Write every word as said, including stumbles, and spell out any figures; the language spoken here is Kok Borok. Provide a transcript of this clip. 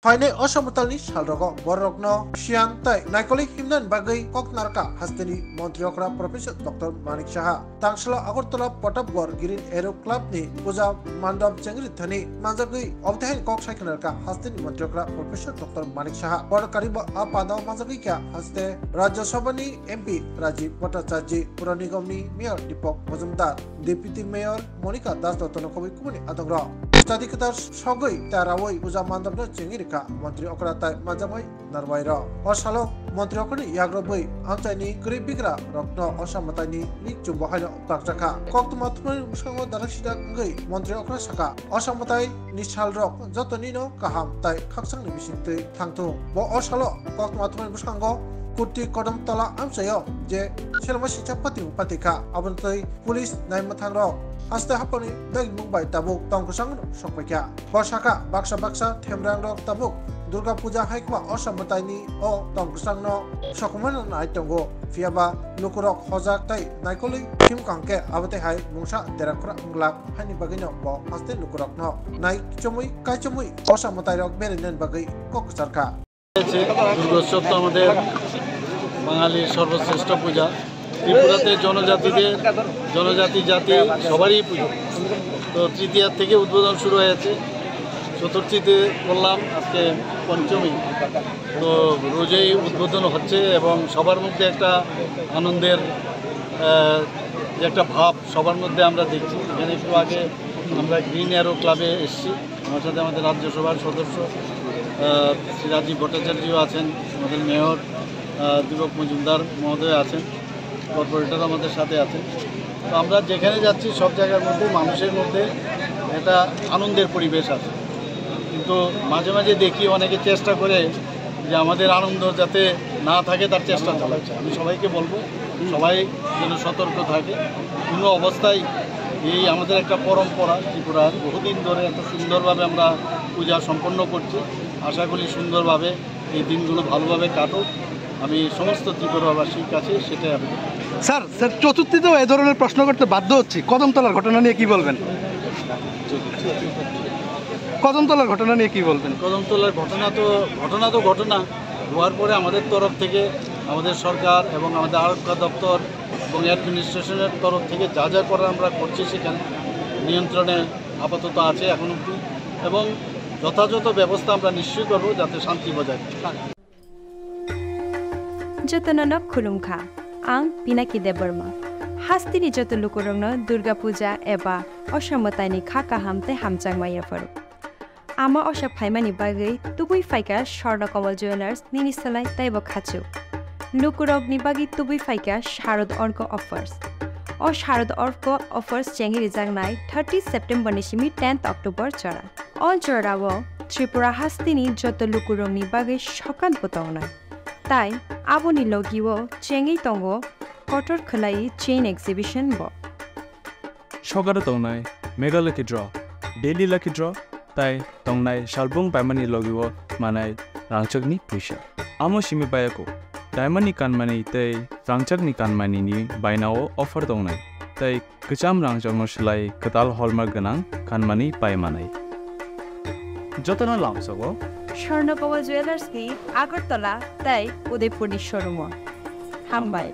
Phainai Osam Mwtalni salrogo bororokno siyan tei naikolwi himnani bagwi kok narwkha hasteni montri okra Professor Doctor Manik Saha. Tangsalo Agartala Pratapgarh Green Arrow Club ni puja mandap chengri thani manjagwi obotehai kok sai khna rwkha hasteni montri okra Professor Doctor Manik Saha. Borokari bo a pandao manjagwi kha haste Rajya Sabha ni M P Rajiv Bhattacharya, Pura Nigam ni Mayor Deepak Majumdar, Deputy Mayor Monika Das Dotto no khobwi kubuni adongrok. Chati kwtal sogwi ta rawi puja mandap no chengri rwkha montri okra tai manjakmai narwai rok. O salo montri okra ni yagrobwi amchaini kwrwi bigra rokno Osam Mwtaini lik chumbo haino kakjakha. Koktwma thumnani bwskango darak sidak wngwi montri okra saka, Osam Mwtai ni salrok jotonino kaham tai khakchangni bisingtwi thangthung. Bo o salo koktwma thumnani bwskango Kuti Kodamtala amchaio je selma singcha pating patikha, aboni twi police naimwthangrok haste haphangni dagimung bai tabuk tong kwchangno sokpaikha. Bo saka baksa baksa themrangrok tabuk Durga Puja hai khma Osam Mwtaini o tong kwchangno sokomorna nai tongo. Phiyaba lukurok hojak tei naikolwi thim kaham khe abo tei hai mungsa derakra wng glak, haini bagwino bo haste lukurokno nai chomwi kai chomwi Osam Mwtairok berainani bagwi kok kwcharkha. দুর্গোৎসব তো আমাদের বাঙালির সর্বশ্রেষ্ঠ পূজা। ত্রিপুরাতে জনজাতিদের, জনজাতি জাতি সবারই পুজো। তো তৃতীয়ার থেকে উদ্বোধন শুরু হয়েছে, চতুর্থীতে করলাম, আজকে পঞ্চমী। তো রোজেই উদ্বোধন হচ্ছে এবং সবার মধ্যে একটা আনন্দের, আহ, যে একটা ভাব সবার মধ্যে আমরা দেখছি। এখানে একটু আগে আমরা গ্রিন অ্যারো ক্লাবে এসেছি, আমার সাথে আমাদের রাজ্যসভার সদস্য, আহ, শ্রী রাজীব ভট্টাচার্যও আছেন, আমাদের মেয়র, আহ, দীপক মজুমদার মহোদয় আছেন, কর্পোরেটর আমাদের সাথে আছেন। তো আমরা যেখানে যাচ্ছি সব জায়গার মধ্যে মানুষের মধ্যে একটা আনন্দের পরিবেশ আছে, কিন্তু মাঝে মাঝে দেখি অনেকে চেষ্টা করে যে আমাদের আনন্দ যাতে না থাকে তার চেষ্টা চালাচ্ছে। আমি সবাইকে বলবো সবাই যেন সতর্ক থাকে, কোনো অবস্থায় এই আমাদের একটা পরম্পরা ত্রিপুরার বহুদিন ধরে এত সুন্দরভাবে আমরা পূজা সম্পন্ন করছি। আশা করি সুন্দরভাবে এই দিনগুলো ভালোভাবে কাটুক। আমি সমস্ত ত্রিপুরাবাসীর কাছে সেটাই আবেদন। স্যার, স্যার, চতুর্থীতেও এ ধরনের প্রশ্ন করতে বাধ্য হচ্ছি, কদমতলার ঘটনা নিয়ে কি বলবেন? কদমতলার ঘটনা নিয়ে কি বলবেন? কদমতলার ঘটনা তো, ঘটনা তো ঘটনা। হওয়ার পরে আমাদের তরফ থেকে, আমাদের সরকার এবং আমাদের আরক্ষা দপ্তর এবং অ্যাডমিনিস্ট্রেশনের তরফ থেকে যা যা করার আমরা করছি সেখানে। নিয়ন্ত্রণে আপাতত আছে এখন অবধি এবং যথাযথ ব্যবস্থা আমরা নিশ্চয়ই করব যাতে শান্তি বজায় থাকে। Jotono no khulumkha, ang Pinaki Debbarma. Hasteni joto lukurokno Durga Puja eba Osam Mwtaini kha kaham tei hamjakma yapharo. Ama Osam phaimani bagwi tubui phaikha Swarna Kamal Jewellers nini salai teibo khachuk. Lukurokni bagwi tubui phaikha Sharad Orko Offers. O Sharad Orko Offers chengwi rijaknai thirty September ni simi tenth October jora. O jorao Tripura hasteni joto lukurokni bagwi sokan bo tongnai. Tai aboni logio chengwi tongo kotor khwlai chain exhibition bo. Sokaro tongnai Mega Lucky Draw, Daily Lucky Draw, tai tongnai salbung paimani logio manai rangchakni puisa. Amo simi bayako, diamond ni kanmani tei rangchakni kanmani ni bainao offer tongnai. Tai kwcham rangchakno swlai kwtal hallmark gwnang kanmani pai manai. Jotono lamsogo Swarna Kamal Jewellers ni Agartala tei Udaipur ni showroom o. Hambai.